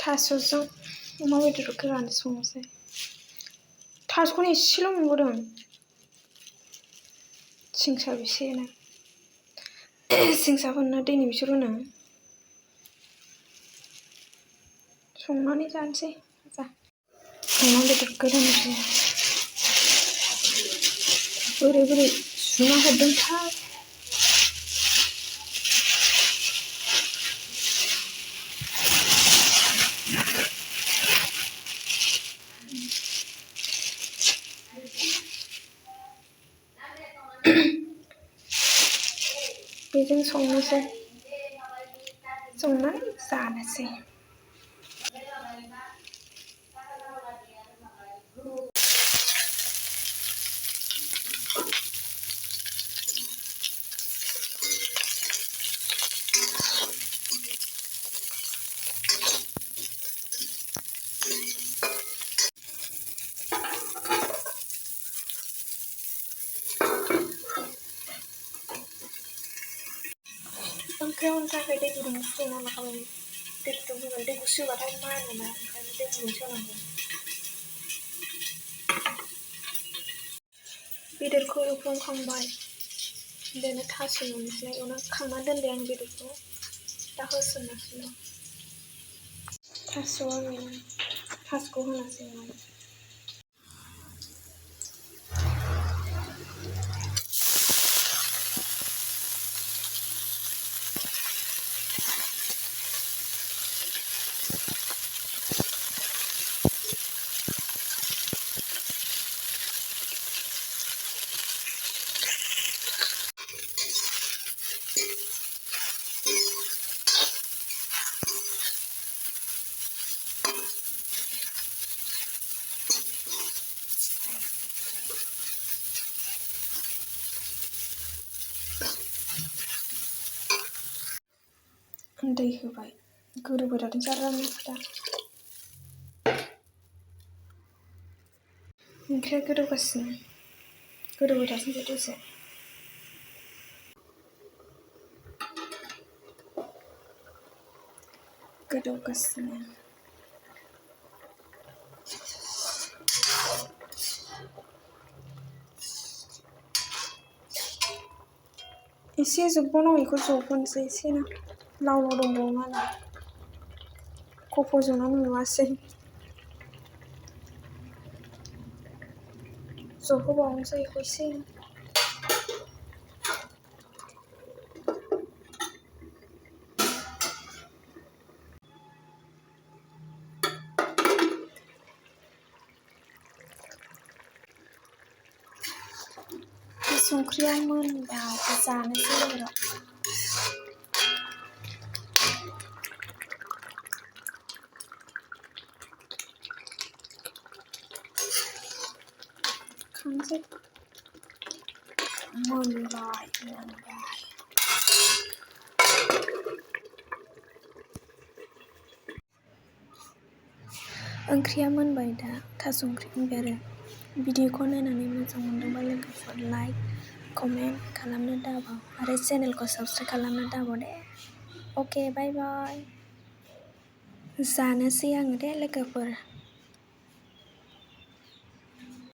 थास'जों अमा बेदर गोरान संनोसै। थास'खौनो एसेल' मोनबोदों। सिंसा बेसेनो सिंसाफोरना दैनि बिसोर होनो संनानै जानोसै जा अमा बेदर गोरानसै बोरै सुना हरदोंथाय बेजों संनोसै संनानै जानोसै। ओंख्रियाव होनो थाखाय दै गुदुं फुदुंना लाखाबाय। दै गुदुं होबाय दै गुसु होबाथाय मानोना ओंखायनो दै गुदुंसो होनांगौ। बेदरखौ एवफ्रामखांबाय दाना थास' एवनोसै एवना खांना दोनबाय आं बेदरखौ दा होसननोसै थास'खौ होनोसै आं दै होबाय गोदौबाय थादों जारानो दा ओंख्रिया गोदौगासिनो गोदौबाय थासै दसे गोदौगासिनो एसे जोबबावनांगौ बेखौ जबहोनोसै एसेनो लाव दंबावो नालाय खफ' जोंनानै नुवासै जबहोबावनोसै बेखौ एसेनो संख्रिया मोनबा जानोसै आरो खांसै मोनबाय ओंख्रिया मोनबाय दा थास' ओंख्रि मोनबाय आरो भिडिअखौ नायनानै मोजां मोनदोंबा लोगोफोर लाइक कमेन्ट खालामनो दाबाव आरो चेनेलखौ साबस्क्राइब खालामनो दाबाव दे अके बाय बाय जानोसै आङो दे लोगोफोर।